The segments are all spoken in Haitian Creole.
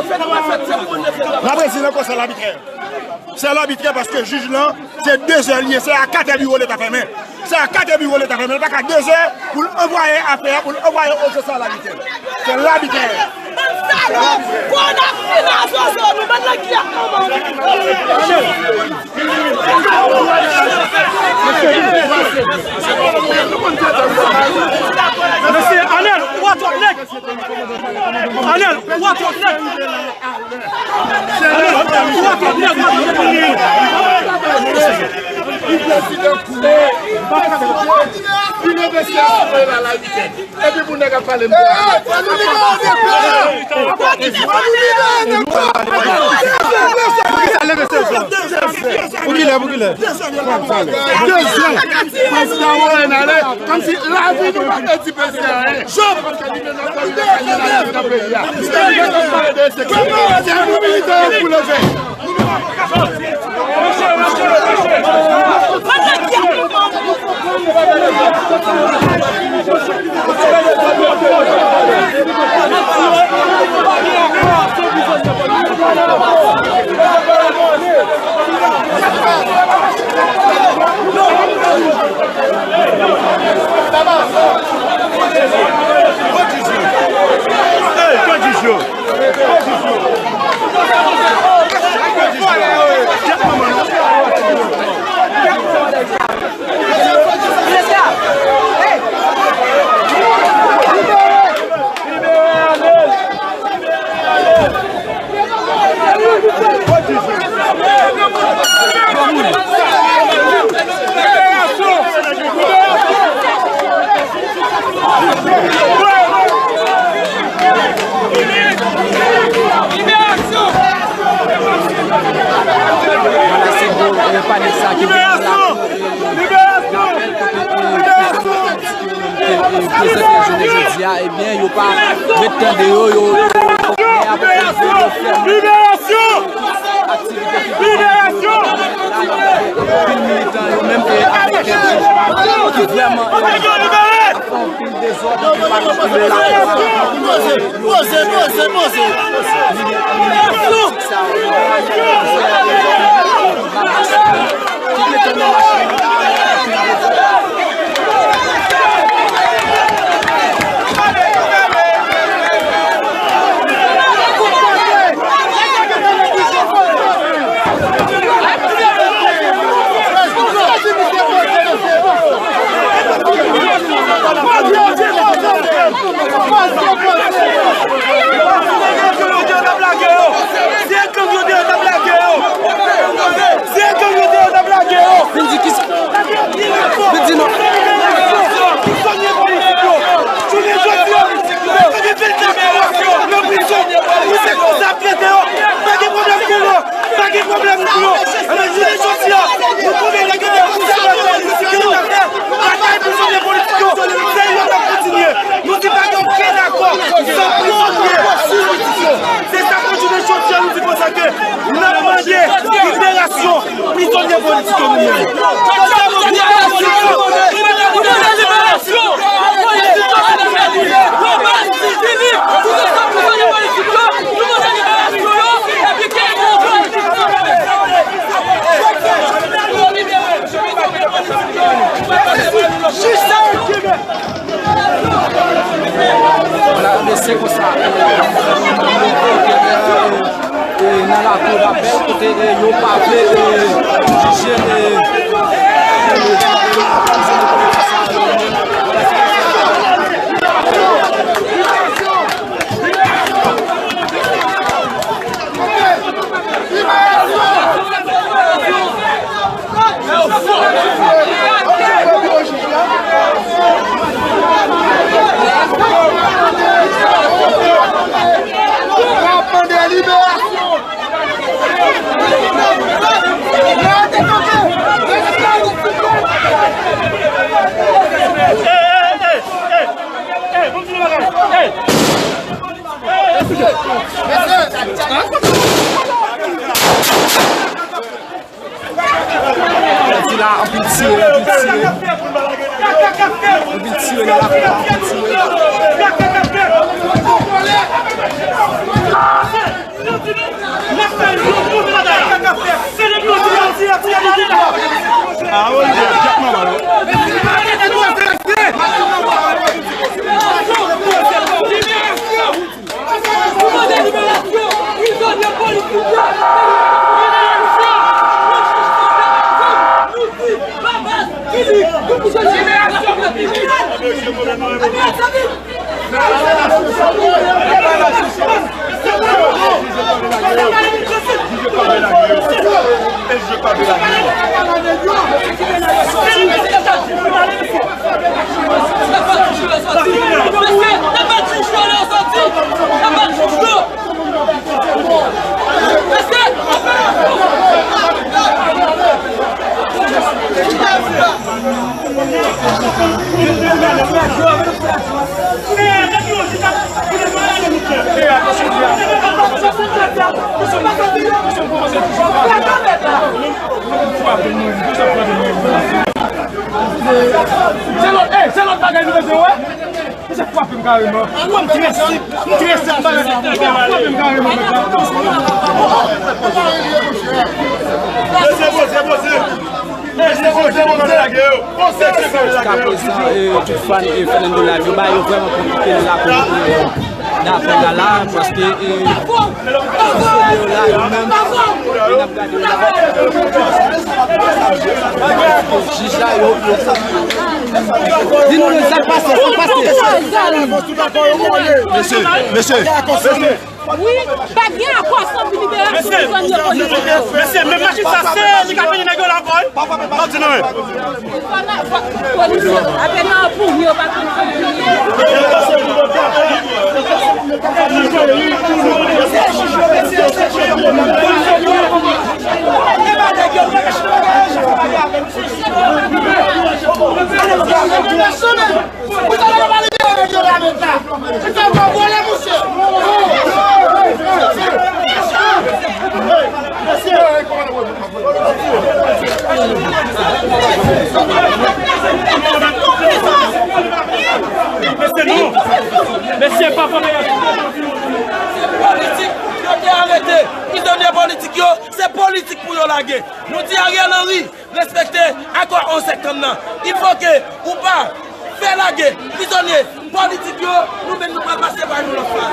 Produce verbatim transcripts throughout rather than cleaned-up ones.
N ap redi l ankò, se labitrè. Se labitrè paske jij lan, se dezè li ye, se a katè biwo l ta fèmen. Se a katè biwo l ta fèmen. Li pa ka dezè pou l anvwaye afè a, pou l anvwaye odyans sa labitrè. Se labitrè. Bann salòp, kou n ap fini a zozo nou, bann nèg ki ap manman. Mesye Anèl, ou a twòp nèg. Anèl, ou a twòp nèg. Anèl, ou a twòp nèg. Li deside koule. Li leve sèl sou la la. Epi pou nèg ap pale m. Pou kilè, pou kilè? Dezan. Prezidan Moren ale, kòmsi lavi nou pa te di prezidan anyen. Jòb! Paske li te nan kòlè nan peyi a. Nèg ap pale de ensekirite. Se nou militè yo pou leve. Liberasyon! Liberasyon! Liberasyon! Prezante jounen jodi a, ebyen, yo pa ret tande yo, yo, yo, yo, yo fèmen aktivite ki te gen la, anpil militan yo menm, e avèk kèk ki vrèman, e, ap fè anpil dezòd, anpil pa anpil la. Poze, poze, poze, poze. Se gang yo te yo t ap lage yo. Se gang yo te yo t ap lage yo. Vin di kisa? Vin di non. Prizonye politik yo. Jounen jodi a, nou mete anpil kamera nan prizon. Pou se konsa ap trete yo. Pa gen pwoblèm pou yo. Pa gen pwoblèm pou yo. Ebyen, jounen jodi a, nou konnen nèg yo te pouse batay politik yo. Batay prizonye politik yo, se yo k ap kontinye. Nou di pa gen okenn akò san prizonye politik yo. Se sa k fè jounen jodi a nou di konsa ke n ap mande liberasyon prizonye politik yo nou menm. Liberasyon! Liberasyon! Liberasyon! Liberasyon! Vwala, men se konsa. E, nan lakou lapè, kote, e, yo pa vle, e, jije, e, Anpil tire, anpil tire. Anpil tire nan lakou a, anpil tire. Se lòt, ey, se lòt bagay nou bezwen wè. Misye frape m kareman. Mwen m trese, m trese m bagay sa. Misye frape m kareman, mèt la. Poze, poze, poze. Poze, poze, poze. Jiskaprezan, eh, tout fan, eh, Fernando Live yo, ba yo vrèman pran kite nan lapè, eh, lapè la la, paske, eh, yo la, yo menm, eh, n ap gade la. Jij la, yo, yo, sa. Di nou menm sa k pase, sa k pase. Mesye, mesye, mesye. Wi, pa t gen akò san liberasyon prizonye politik yo. Mesye, men machin sa, se li k ap vini nèg yo la, boy. Mwen di nou, men. Polis yo, apre nan pou yo pa konn. Ou sa va pa libere nèg yo la menm la. Ou sa va vole, mesye. Mesye, non. Mesye, pa fè bagay. Politik, yo te arete prizonye politik yo, se politik pou yo lage. Nou di Ariel Henry, respekte akò onz septanm nan. Il faut que ou pa fè lage prizonye politik yo, nou menm nou pral pase bay nou lòt faz.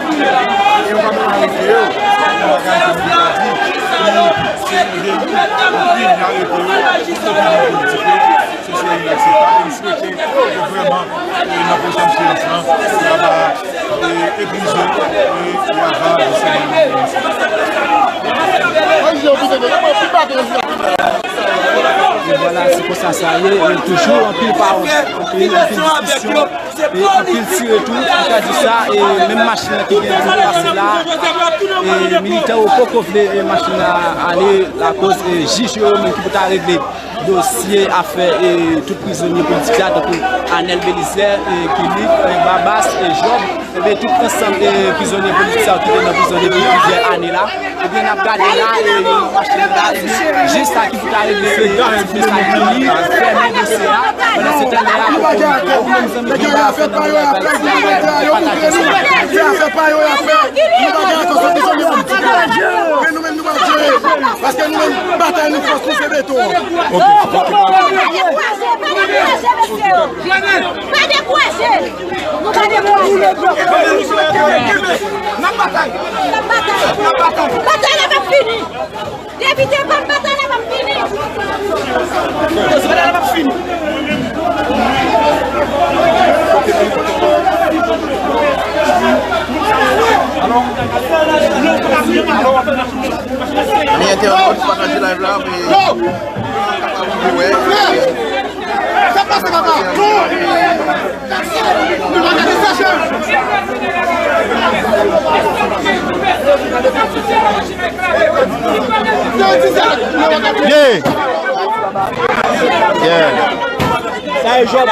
E yo pa menm arete yo. Seyans la, jij sa yo, se ki pou mèt nan mori, nou pral bay jij sa yo. Se seri la, se pa, e m swete ke vrèman, e nan pwochèn seyans lan, y a va, e, epuize, e, y a va, e, E vwala, se konsa sa ye, e toujou anpil pawòl, anpil, anpil diskisyon, e anpil tire tou, pou ta di sa, e menm machin nan ki gen pou pase la, e militè yo poko vle, e machin nan ale, lakoz, e jij yo, yo menm ki pou ta regle dosye afè, e tout prizonye politik la, tankou Anel Belizaire, e Guilic, e Babas, e Job, Ebyen, tout ansanm, e, prizonye politik sa yo ki te nan prizon depi plizyè ane la. Ebyen, n ap gade la, e, yo mache la, ebyen, jij sa ki pou ta regle, e, ti mesaj pou li, fèmen dosye a. Pandan se tan, lè a poko rive. Ou menm zanmi ki pa fè nan lè a, pataje sa. Se afè pa yo y ap fè. Nou pa gen akò sa, prizonye politik yo. Men nou menm, nou pa jere. Paske nou menm, batay nou, fòs nou, se beton an. Ok, ok. Pa dekouraje, mesye yo. Pa dekouraje. Nou pa dekouraje. N ap batay. N ap batay. N ap batay. Batay la p ap fini. Depite, pa batay la p ap fini. Batay la p ap fini. Anyen entènot pataje live la, men. Sa pase, papa. Yeah. Yeah. Sa e Job.